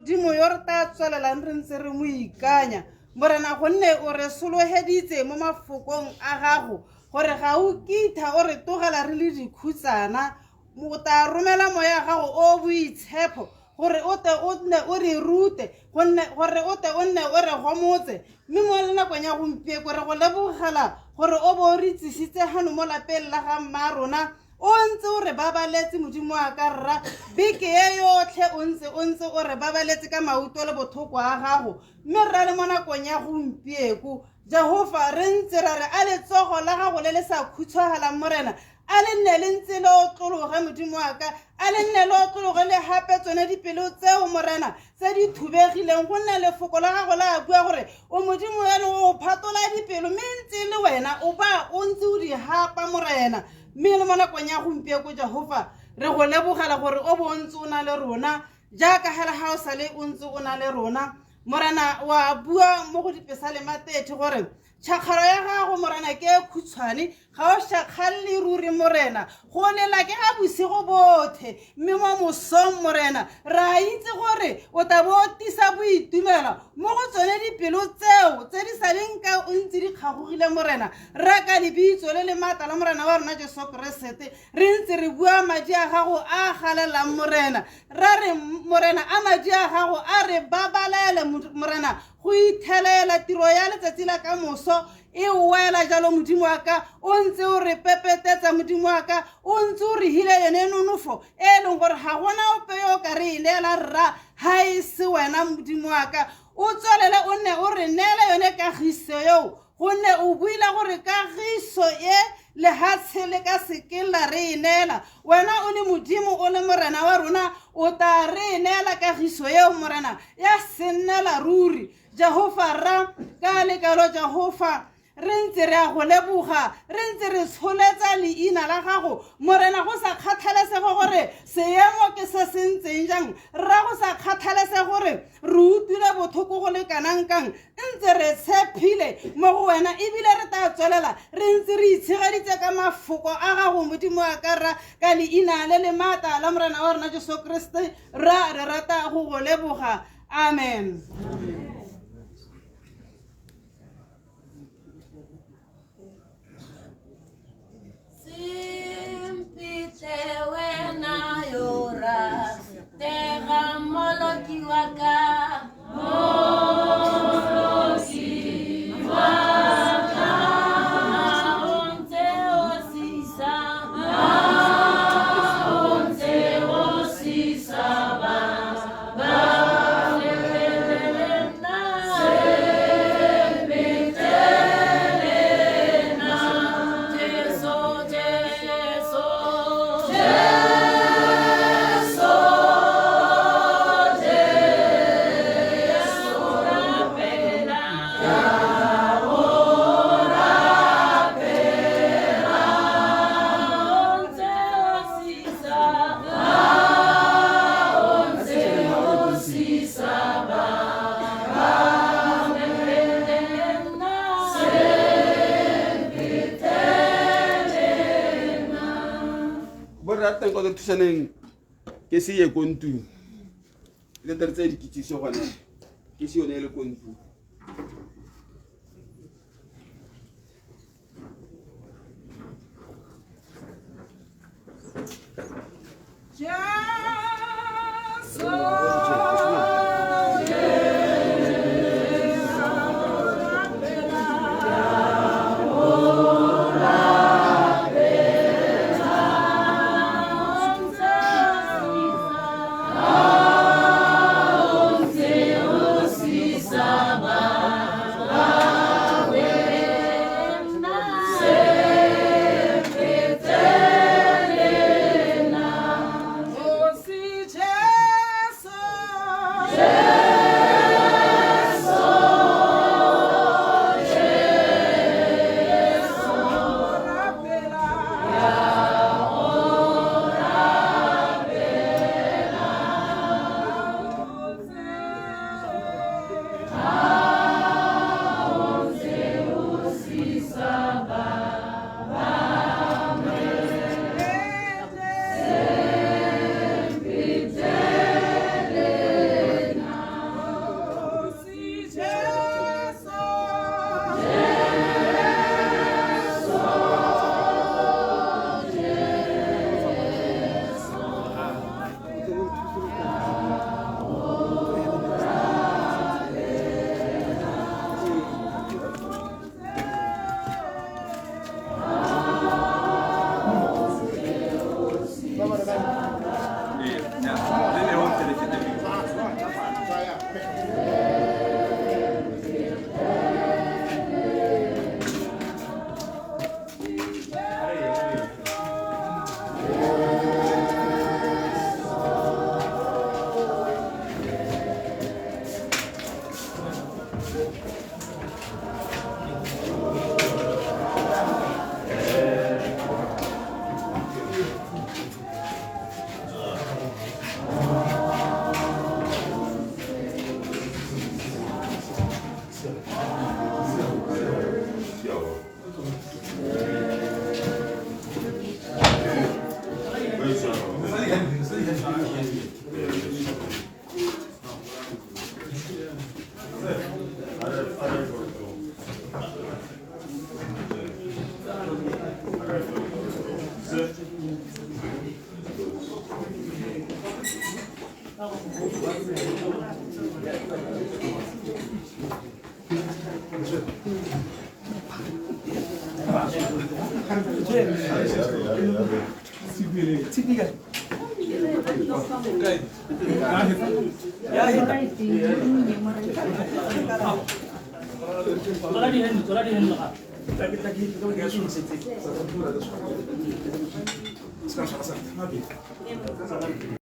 Modimo yo re tla tswelelang re ntse re mo ikanya, Morena, gonne o re sologeditse mo mafokong a gago gore ga o kitha o re togela re le dikhutsana. O tla romela moya wa gago o boitshepho gore o tle o nne o re rute, gonne gore o tle o nne o re gomotse. Mme mo nakong ya gompieko re go lebogela gore o bo o re tsisitse gano mo lapeng la ga mma rona, o ntse o re babaletse, Modimo wa ka rra, beke e yotlhe o ntse o ntse o re babaletse ka mauto le bothoko a gago. Mme rra, le mo nakong ya gompieko, Jehofa, re ntse ra re a letsogo la gago le le sa khutshwagalang, Morena, a le nne le ntse le otlologe, Modimo wa ka, a le nne le otlologe le gape tsone dipelo tseo, Morena, tse di thubegileng, gonne lefoko la gago la bua gore o Modimo yanong o phatola dipelo, mme ntse le wena o ba o ntse o di gapa, Morena. Mme le mo nakong ya gompieko, Jehofa, re go lebogela gore o bo o ntse o na le rona jaaka hela ga o sale o ntse o na le rona, Morena. Wa bua mo go Dipesalema 30 gore tšhakgalo ya gago, Morena, ke e khutshwane, ga o šakgalle ruri, Morena. Go lela ke ga bosigo bothe, mme mo mosong, Morena, re a itse gore o tla bo o tisa boitumelo mo go tsone dipelo tseo tse di sa leng ka o ntse di kgagogile, Morena. Re ka lebitso le le maatla la Morena wa rona Jesu Keresete re ntse re bua madi a gago a galelang, Morena, ra re, Morena, a madi a gago a re babalele, Morena, go ithelela tiro ya letsatsi la ka moso e wela jalo. Modimo wa ka, o ntse o re pepetetsa, Modimo wa ka, o ntse o re hile yone nonofo e e leng gore ga gona ope yo o ka re e neela, rra, ga e se wena. Modimo wa ka, o tswelele o nne o re neele yone kagiso eo, gonne o buile gore kagiso e lehatshe le ka seke la re e neela, wena o le Modimo, o le Morena wa rona, o tla re e neela kagiso eo, Morena, ya se nnela ruri. Jehofa rra, ka lekalo, Jehofa, re ntse re a go leboga, re ntse re tsholetsa leina la gago, Morena, go sa kgathalesege gore seemo ke se se ntseng jang, rra, go sa kgathalesege gore re utlwile botlhoko go le kanang kang, ntse re tshephile mo go wena, ebile re tla tswelela re ntse re itshegeditse ka mafoko a gago, Modimo wa ka, rra. Ka leina le le maatla la Morena wa rona Jesu Kriste, rra, re rata go go leboga. Amen, amen. Sempitle wena yo ratega, Mmoloki wa ka, Mmoloki wa ka, o ntse o sisa, o ntse o sisa ba ba le nna. Sempitle nna, Jesu, Jesu, Jesu, Jesu, rapela, rapela, o ntse o sisa, o ntse o sisa ba ba le nna. Bo re ratang kwa re thusaneng ke se ye ko ntlong le tere tse dikitsiso gone ke se yone e le ko ntlong. Jesu,